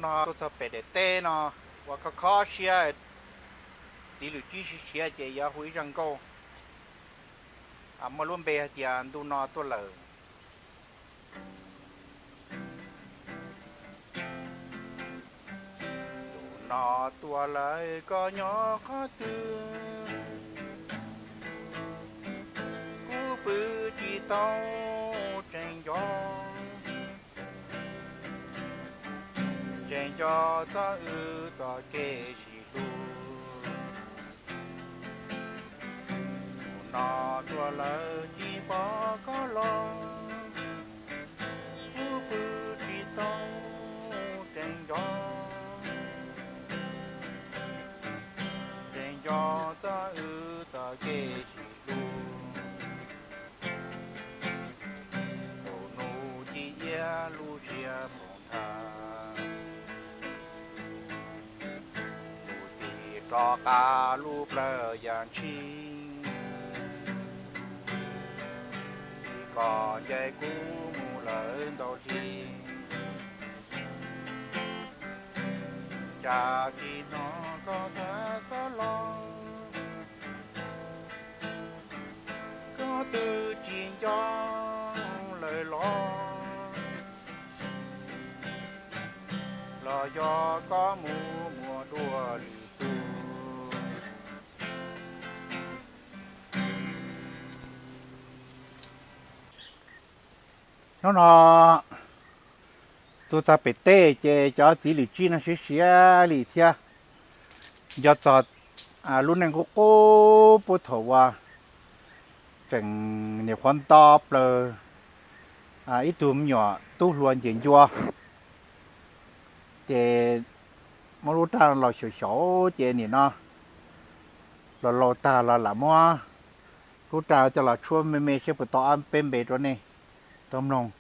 No tuaj txog pem daim teb no uas kho kho siab, txiv lwm tsib siav siav ces yuav hu ib zaj nkauj muaj lub npe hais tias ntuj no tuaj lawm. Ntuj no tuaj lawm koj nyob qhov twg, kuv pw tsis tau tseem nco, tseem nco txog wb txoj kev sib hlub. Ntuj no tuaj lawm tsis pom koj los, kuv pw tsis tau tseem nco, tseem nco txog wb txoj kev sib hlub. Thaum nus ci iab lub siab poob nthav, mus txij rov qab lub plawv yam ntshis, koj ncaim kuv mus lawm ntau hli, cas tsis hnov koj txhab xov los, koj twb tsis nco lawm los, los yog koj mus muaj dua lwm tus. Hnub no tuaj txog pem teb ces cov txiv lwm tsib no siav siav li thiab. Nco txog lub neej qub qub puag thaum uas tseem nyuam qhuav nto plaws ib tug me nyuam tub hluas ncees ncua, ces muab lub raj los xyaum xyaum ces nim no los laus tag los lam muab lub raj coj los tshuab me me seb puas tau ob peb npe rau nej tau mloog.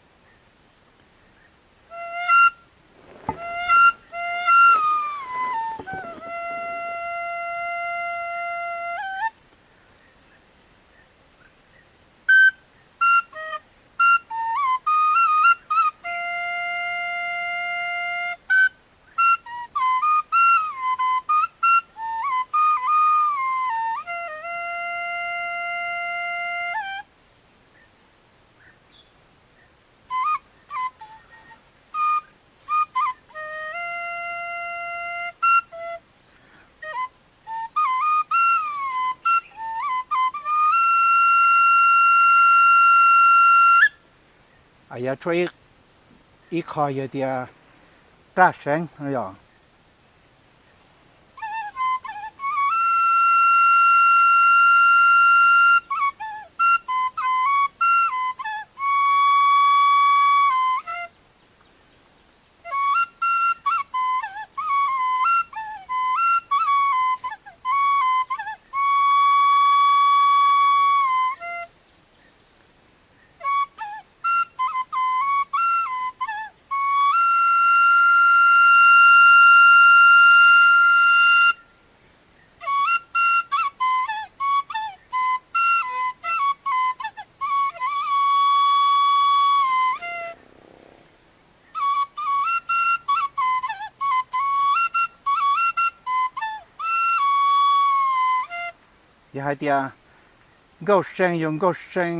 Yog tshuab ib qho yog tias raj seev yog. Yog hais tias nkauj see yog nkauj see,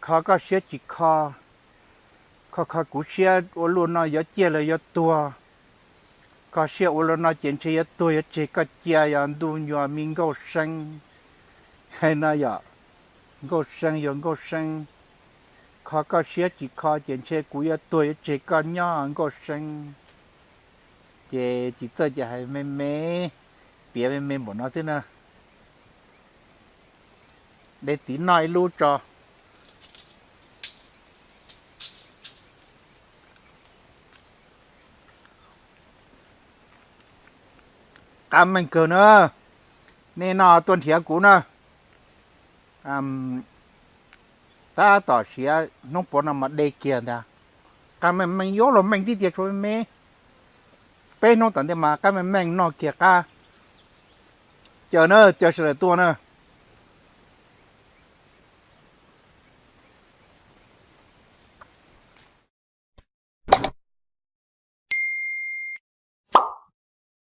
kho koj siab tsis kho, kho kho kuv siab ua luaj no yuav ciaj los yuav tuag, kho siab ua luaj no ces ntshe yuav tuag yuav tseg koj cia yog ntuj nyuag me nkauj see. Hais no yog nkauj see yog nkauj see, kho koj siab tsis kho ces ntshe kuv yuav tuag yuav tseg koj nyob nkauj see. Ces tsis txawj ces hais me me, piav me me npaum no xwb na. De txiv noj ib lub tso. Qab meej kawg na, nej no tuaj nrhiav kuv na. Tab tom siav hnub puav no mas de kiag ntag. Qab meej meej yuav luag meej tib tiag tshuav me me. Peb hnub tom ntej mas qab meej meej noj kiag qab. Caw na, caw sawv daws tuaj na.